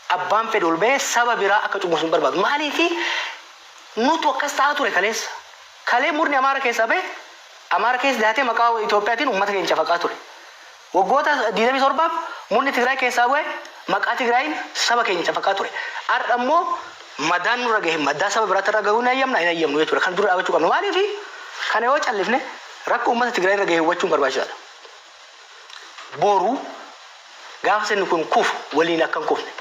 abbaan fedhe ol bahee saba biraa akka cunqursu hin barbaadu. Maaliifi? Nutu akkas ta'aa ture kaleessa. Kalee murni Amaara keessaa bahe Amaara keessa dahatee maqaa Itoophiyaatiin uummata keenya cafaqaa ture. Waggoota 27f murni Tigraay keessaa bu'e maqaa Tigraayin saba keenya cafaqaa ture. Har'a immoo madaan nurra gahe madaa saba biraatti irra gahuu hin hayyamna, hin hayyamnu jechuudha. Kan dura dhaabachuu qabnu. Maaliifi? Kana yoo callifne rakkoo uummata Tigraay irra gahe hubachuun barbaachisaadha. Boru gaafa sirni kun kufu waliin akka hin kufne.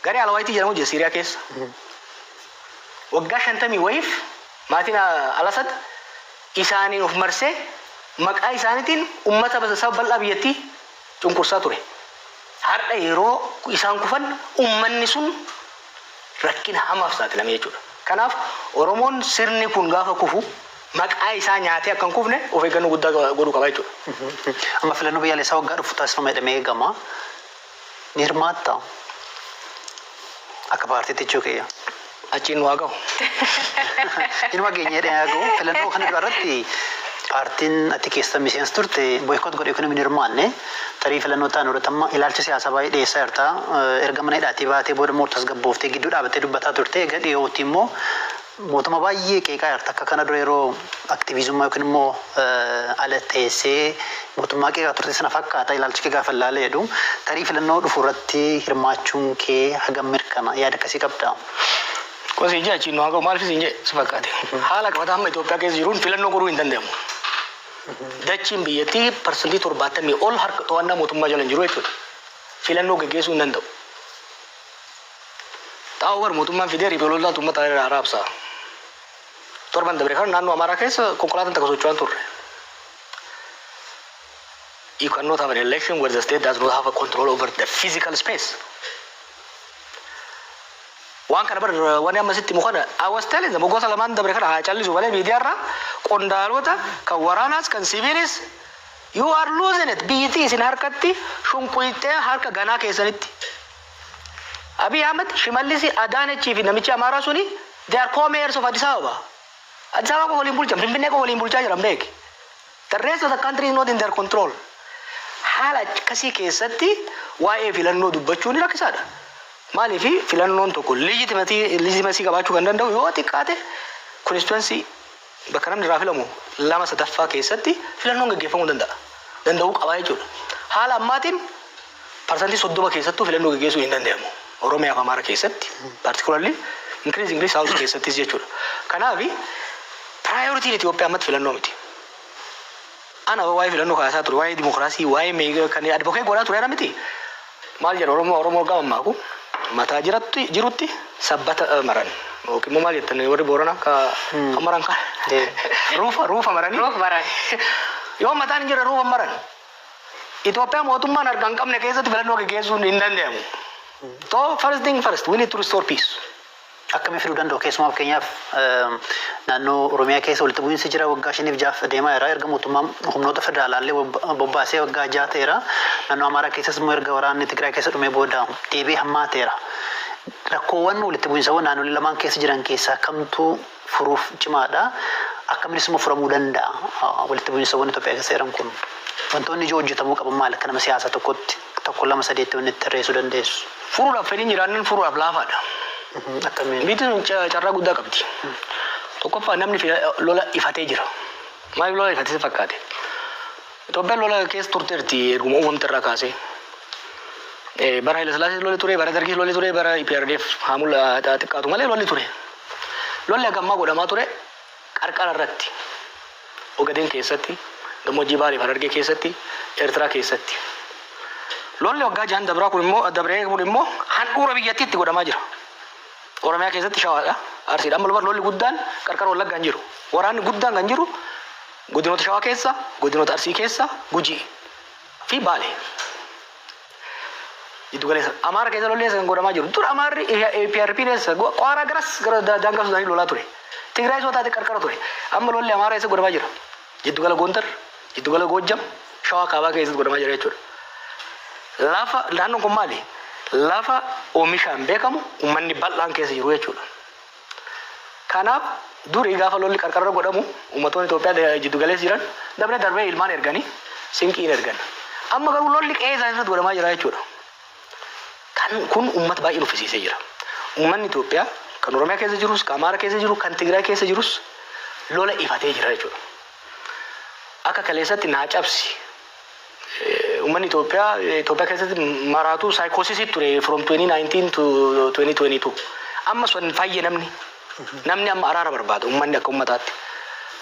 Garee Alawaayitii jedhamu jira Siiriyaa keessa. Waggaa 50 wayiif maatiin Al-Asad isaaniin of marsee maqaa isaaniitiin uummata saba bal'aa biyyattii cunqursaa ture. Har'a yeroo isaan kufan uummanni sun rakkina hamaaf saaxilame jechuudha. Kanaaf Oromoon sirni kun gaafa kufu maqaa isaa nyaatee akka hin kufne of eeggannoo guddaa godhuu qaba jechuudha. Amma filannoo biyyaalessaa waggaa dhufu taasifama jedhamee eegama. Ni hirmaattaa? Akka paartiitti jechuu kiyya. Achiin nu haa gahu. Inuma geenye jedhee haa gahu. Filannoo kana dura irratti paartiin ati keessa miseensa turte boycott godhe yookiin hin hirmaanne. Tarii filannoo ta'an irratti amma ilaalcha siyaasaa baay'ee dhiyeessaa jirta. Erga mana hidhaatii baatee booda immoo tasgabbooftee gidduu dhaabattee dubbataa turte. Egaa dhiyootti immoo mootummaa baay'ee qeeqaa jirta. Akka kana dura yeroo aktiviizummaa yookiin immoo ala teessee mootummaa qeeqaa turte sana fakkaata ilaalchi kee gaafa ilaalee jedhu. Tarii filannoo dhufu irratti hirmaachuun kee hagam mirkana? Yaada akkasii qabdaa? Kun siin jee achiin nu haa gahu. Maaliif siin jee si fakkaate? Haala qabataa amma Itoophiyaa keessa jiruun filannoo godhuu hin danda'amu. Dachiin biyyattii 70% ol harka to'annaa mootummaa jala hin jiru jechuudha. Filannoo gaggeessuu hin danda'u. Xaa'oo bar mootummaan fidee riphee loltoota uummata irraa raabsa. Torban dabre kana naannoo Amaaraa keessa konkolaataan takka socho'aa hin turre. You cannot have an election where the state does not have a control over the physical space. Waan kana bar wanni amma sitti himu kana I was telling them waggoota lamaan dabre kana haa callisu malee miidiyaa irraa qondaalota kan waraanaas kan siviilis, you are losing it, biyyittii isin harkatti shunquyxee harka ganaa keessanitti. Abiy Ahmed, Shimallisi, Adaanechii fi namichi Amaaraa suni, they are co-mayors of Addis Ababa. Addis Ababa qofa waliin bulchan, Finfinnee qofa waliin bulchaa jiran beeki. The rest of the country is not in their control. Haala akkasii keessatti waa'ee filannoo dubbachuun ni rakkisaadha. Maaliif? Filannoon tokko legitimacy qabaachuu kan danda'u yoo xiqqaate constituency, bakka namni irraa filamu 2/3 keessatti filannoon gaggeeffamuu danda'a. Danda'uu qabaa jechuudha. Haala ammaatiin 30% keessattuu filannoo gaggeessuu hin danda'amu. Oromiyaa fi Amaara keessatti particularly, increasingly South keessattis jechuudha. Kanaaf priorityn Itoophiyaa ammatti filannoo miti. Ana waa'ee filannoo kaasaa ture, waa'ee dimokiraasii, waa'ee meeqa kan advocate godhaa ture ana miti. Maal jedha Oromoo? Oromoo gama ammaaku mataa jiratti jirutti sabbata maran yookiin immoo maal jettan warri Booranaa ka maran kan ruufa maranii. Ruufa maran. Yoo mataan hin jirre ruufa maran. Itoophiyaa mootummaan harka hin qabne keessatti filannoo gaggeessuun hin danda'amu. So first thing first, we need to restore peace. Akkamii fiduu danda'u? Keessumaa fakkeenyaaf naannoo Oromiyaa keessa walitti bu'iinsi jira, waggaa 5f 6f deemaa jira. Erga mootummaan humnoota federaalaallee bobbaasee waggaa 6 ta'eera. Naannoo Amaaraa keessas immoo erga waraanni Tigraay keessa dhumee booda deebi'ee hammaateera. Rakkoowwan walitti bu'iinsawwan naannolee lamaan keessa jiran keessaa kamtu furuuf cimaadha? Akkaminis immoo furamuu danda'a walitti bu'iinsawwan Itoophiyaa keessa jiran kun? Wantoonni ijoo hojjetamuu qaban maal akka nama siyaasaa tokkotti tokko, lama, sadeetti wanni itti tarreessuu dandeessu? Furuudhaaf fedhiin jiraannan furuudhaaf laafaadha. Akkamiin? Biyyi sun carraa guddaa qabdi. Tokkoffaa, namni lola ifatee jira. Maaliif lola ifatee fakkaate? Itoophiyaan lola keessa turteerti erguma uumamte irraa kaasee. Bara Haile Sillaasee lolli ture, bara Dargii lolli ture, bara EPRDF haa mul'atu xiqqaatu malee lolli ture. Lolli hagammaa godhamaa ture qarqara irratti. Ogaden keessatti, gammoojjii Baalee fi Harargee keessatti, Eertiraa keessatti. Lolli waggaa 6 dabraa kun immoo, dabree kun immoo handhuura biyyattiitti godhamaa jira. Oromiyaa keessatti Shawaadha. Arsiidha. Amma lolli guddaan qarqara Wallaggaa hin jiru. Waraanni guddaan kan jiru godinoota Shawaa keessa, godinoota Arsii keessa, Gujii fi Baale. Giddu galeessa. Amaara keessa lolli eessa kan godhamaa jiru? Dur Amaarri PRP keessa Qaaraa garas gara daangaa Sudaanii lolaa ture. Tigraay soo taate qarqara ture. Amma lolli Amaaraa eessa godhamaa jira? Giddu gala Gondar, giddu gala Goojjam, Shawaa kaabaa keessatti godhamaa jira jechuudha. Lafa naannoon kun maali? Lafa oomishaan beekamu, uummanni bal'aan keessa jiru jechuudha. Kanaaf durii gaafa lolli qarqarra godhamu uummattoonni Itoophiyaa jiddu galeessa jiran dabree darbee ilmaan erganii sinqiin ergan. Amma garuu lolli qe'ee isaanii irratti godhamaa jira jechuudha. Kan kun uummata baay'ee nuffisiisee jira. Uummanni Itoophiyaa kan Oromiyaa keessa jirus, kan Amaara keessa jiru, kan Tigraay keessa jirus lola ifatee jira jechuudha. Akka kaleessatti naa cabsi. Uummanni Itoophiyaa Itoophiyaa keessatti maraatu psychosis ture from 2019 to 2022. Amma sun fayye namni. Namni amma araara barbaada uummanni akka uummataatti.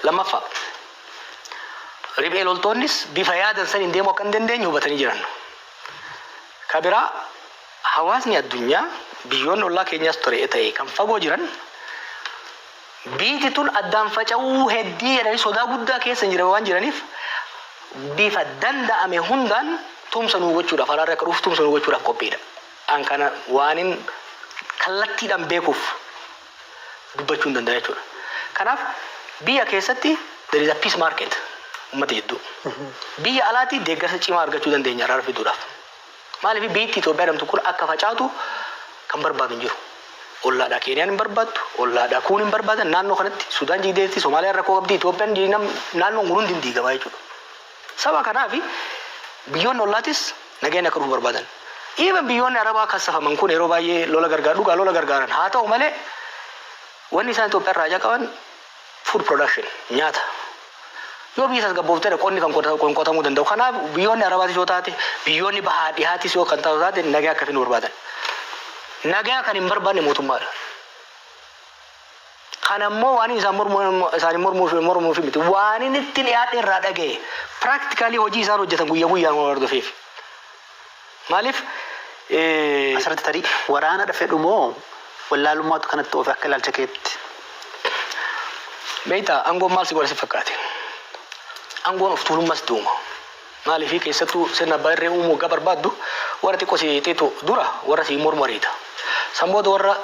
Lammaffaa, riphee loltoonnis bifa yaadan saniin deemuu akka hin dandeenye hubatanii jiran. Ka biraa, hawaasni addunyaa, biyyoonni ollaa keenyaas ture ta'e kan fagoo jiran, biiti tun addaan faca'uu heddii jedhanii sodaa guddaa keessa hin jiran waan jiraniif, bifa danda'ame hundaan tumsa nuu gochuudhaaf, araarri akka dhufu tumsa nuu gochuudhaaf qophiidha. An kana waanin kallattiidhaan beekuuf dubbachuu hin danda'a jechuudha. Kanaaf biyya keessatti there is a peace market uummata jidduu. Biyya alaatti deeggarsa cimaa argachuu dandeenya araara fiduudhaaf. Maaliif? Biyyi Itoophiyaa jedhamtu kun akka facaatu kan barbaadu hin jiru. Ollaadhaa Keeniyaan hin barbaaddu, ollaadhaa kuun hin barbaadan, naannoo kanatti Sudaan jigdeetti, Somaaliyaan rakkoo qabdi, Itoophiyaan naannoon kun hundi hin diigamaa jechuudha. Saba kanaaf biyyoonni ollaatis nageenya akka dhufu barbaadan. Even biyyoonni Arabaa kassafaman kun yeroo baay'ee lola gargaaru, dhugaa lola gargaaran haa ta'u malee, wanni isaan Itoophiyaa irraa haja qaban food production, nyaata. Yoo biyya tasgabboofteedha qonni kan qotamuu danda'u. Kanaaf biyyoonni Arabaatis yoo taate, biyyoonni bahaa dhihaatis yoo kan taatu taate, nagaa akka finu barbaadan. Nagaa kan hin barbaanne mootummaadha. Kan ammoo waan isaan mormuu isaanii mormuuf miti. Waan inni itti dhiyaate irraa dhaga'e, practically hojii isaan hojjetan guyyaa guyyaan hordofeef. Maaliif? Asirratti tarii waraana fedhu moo wallaalummaatu kanatti oofe akka ilaalcha keetti? Beektaa, aangoon maal si godha si fakkaate? Aangoon of tuulummas duuma. Maaliif? Keessattuu sirna abbaa irree uumuu waggaa barbaaddu, warra xiqqoo si xixitu dura warra si mormu ariita. San booda warra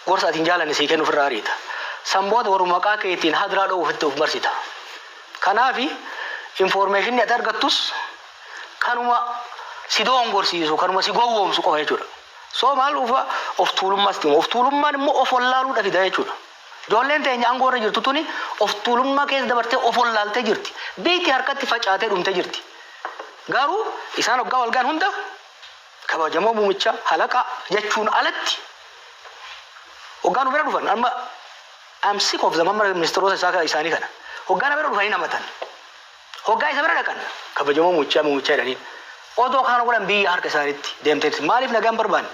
gorsa ati hin jaalanne sii kennu ofirraa ariita. San booda warra maqaa keetiin hadiraa dha'u ofitti of marsita. Kanaafi informationni ati argattus kanuma si dogongorsiisu, kanuma si gowwoomsu qofa jechuudha. So maal ufa of tuulummaas dhuma. Of tuulummaan immoo of wallaaluudha fida jechuudha. Ijoolleen teenya aangoo irra jirtu tuni of tuulummaa keessa dabartee of wallaaltee jirti. Biyyi harkatti facaatee dhumtee jirti. Garuu isaan hoggaa wal ga'an hunda kabajamoo muumicha halaqa jechuun alatti hoggaa nu bira dhufan, amma I'm sick of them, amma ministeerota isaa isaanii kana hoggaa na bira dhufanii namatan, hoggaa isa bira dhaqan kabajamoo muumichaa muumichaa jedhaniin. Odoo kana godhan biyya harka isaaniitti deemteetti. Maaliif nagaan barbaanne?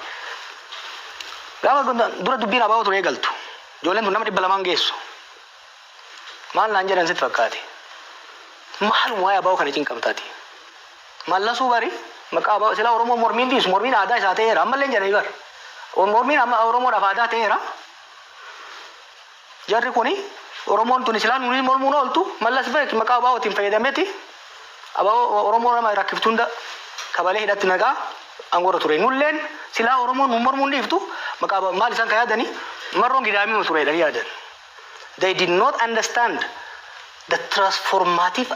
Gaafa dura dubbiin abaa'oo ture eegaltu, ijoolleen tun nama 200n geessu. Maal naan jedhan sitti fakkaate? Maaluma waa'ee abaa'oo kana cinqamtaati? Mallasuu bari maqaa abaa'oo silaa Oromoo mormiin dhiisu, mormiin aadaa isaa ta'eera ammallee hin jedhanii bar. Mormiin amma Oromoodhaaf aadaa ta'eera. Jarri kuni Oromoon tuni silaa nuuni mormuun ooltu. Mallas beek maqaa abaa'ootiin fayyadameeti abaa'oo Oromoo nama rakkiftu hunda kabalee hidhatti naqaa aangoorra ture. Nulleen silaa Oromoon nu mormuun dhiiftu maqaa abaa'oo maal isaan kan yaadanii marroon gidaamii ture jedhanii yaadan. They did not understand the transformative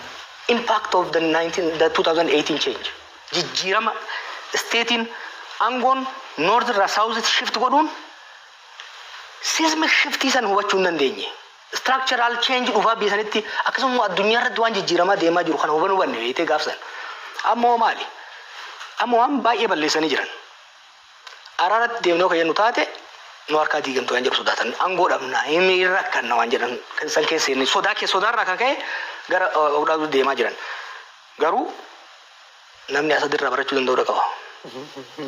impact of the 19 the 2018 change. Jijjiirama stateiin aangoon north irraa south shift godhuun seismic shiftii san hubachuu hin dandeenye. Structural change dhufaa biyya sanitti, akkasuma addunyaa irratti waan jijjiiramaa deemaa jiru kana hubanuu hubanne beektee gaafsan. Ammoo maali? Amma waan baay'ee balleessanii jiran. Araaratti deemnee kan jennu taate nu harkaa diigamtu waan jedhu sodaatan. Aangoo dhabna, inni rakkanna waan jedhan san keessa inni sodaa keessa, sodaarraa kan ka'e gara of dhaabuu deemaa jiran. Garuu namni asadirraa barachuu danda'uu qaba.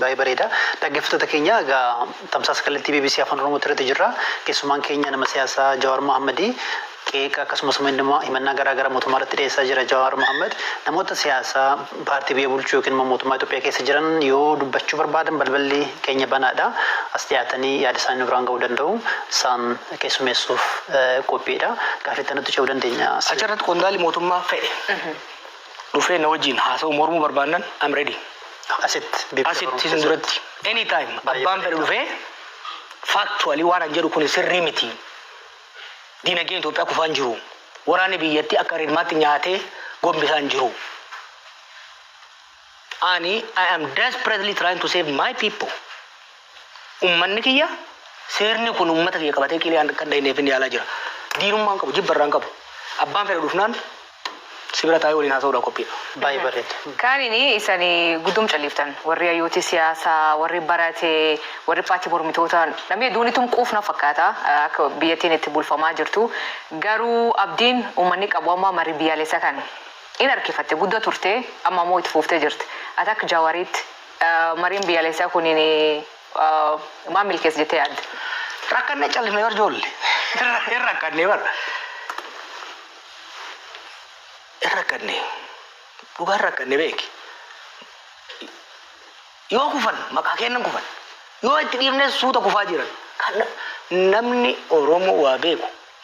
Baay'ee bareeda. Dhaggeeffattoota keenya, egaa tamsaasa kallattii BBC Afaan Oromoo irratti jirra. Keessumaan keenya nama siyaasaa Jawaar Mohammadii. Qeeqa akkasumas immoo himannaa garaa garaa mootummaa irratti dhiyeessaa jira Jawaar Mohaammed. Namoota siyaasaa paartii biyya bulchuu yookiin immoo mootummaa Itoophiyaa keessa jiran yoo dubbachuu barbaadan balballi keenya banaadha. As dhiyaatanii yaada isaanii biraan ga'uu danda'u. Isaan keessummeessuuf qophiidha. Gaaffii nutti ce'uu dandeenya. Achirratti qondaalli mootummaa fedhe dhufee na wajjin haasa'u mormuu barbaannan, I'm ready. Asitti. Asitti isin duratti. Anytime abbaan fedhe dhufee factually waan an jedhu kun sirrii miti. Diinagdeen Itoophiyaa kufaan jiru. Waraanni biyyattii akka rirmaatti nyaatee gombisaan jiru. Ani I am desperately trying to save my people. Ummanni kiyya, seerni kun ummata kiyya qabatee qilee kan dhahineef inni yaalaa jira. Diinummaan qabu, jibba irraan qabu. Abbaan fedhe dhufnaan sibira taa'ee waliin haasa'uudhaan qophiidha. Baay'ee bareeda. Kaanini isanii guddum calliftan, warri hayyooti siyaasaa, warri barate, warri paartii mormitoota, namni hedduun itum quufna fakkaata akka biyyattiin itti bulfamaa jirtu. Garuu abdiin uummanni qabu amma marii biyyaalessaa kan in harkifatte guddaa turte, amma immoo itti fuuftee jirti. Ati akka Jawaariitti mariin biyyaalessaa kuniin maal milkeessa jettee yaadde? Rakkannee callifnee bar, ijoollee. Hin rakkannee bar. Hin rakkannee. Dhugaan rakkannee beeki. Yoo kufan maqaa kennan kufan. Yoo itti dhiifne suuta kufaa jiran. Kan namni Oromoo waa beeku.